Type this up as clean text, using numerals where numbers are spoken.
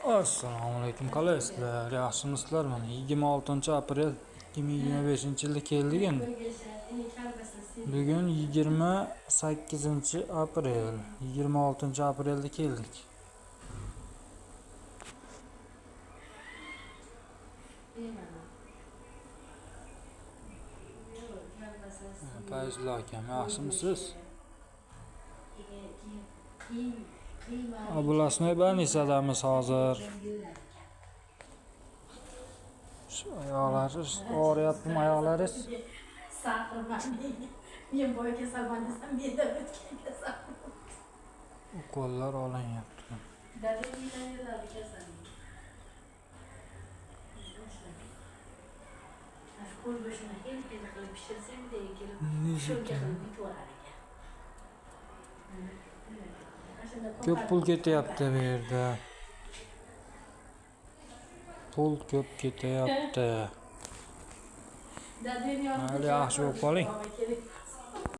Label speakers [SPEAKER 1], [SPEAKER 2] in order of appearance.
[SPEAKER 1] Assalomu alaykum, qalaysizlar, yaxshimisizlar? Mana 26 aprel 2025-yilda keldik endi. Bugun 28 aprel, 26 aprelda keldik. Fayzulla akam, yaxshimisiz? Областной больница damiz hozir. Shu oyoqlari og'riyaptimi, oyoqlaringiz?
[SPEAKER 2] Men boya kasalman desam, mendan o'tgan kasal.
[SPEAKER 1] Ukollar olinyapti.
[SPEAKER 2] Dadam yozadi kasallik. Shu qo'l go'shtini hel hel qilib pishirsang, kelib sho'rga qilib yuborar ekan.
[SPEAKER 1] Ko'p pul ketyapti bu yerda. Pul ko'p ketyapti.
[SPEAKER 2] Dadam yonida
[SPEAKER 1] Mayli, yaxshi bo'lib qoling.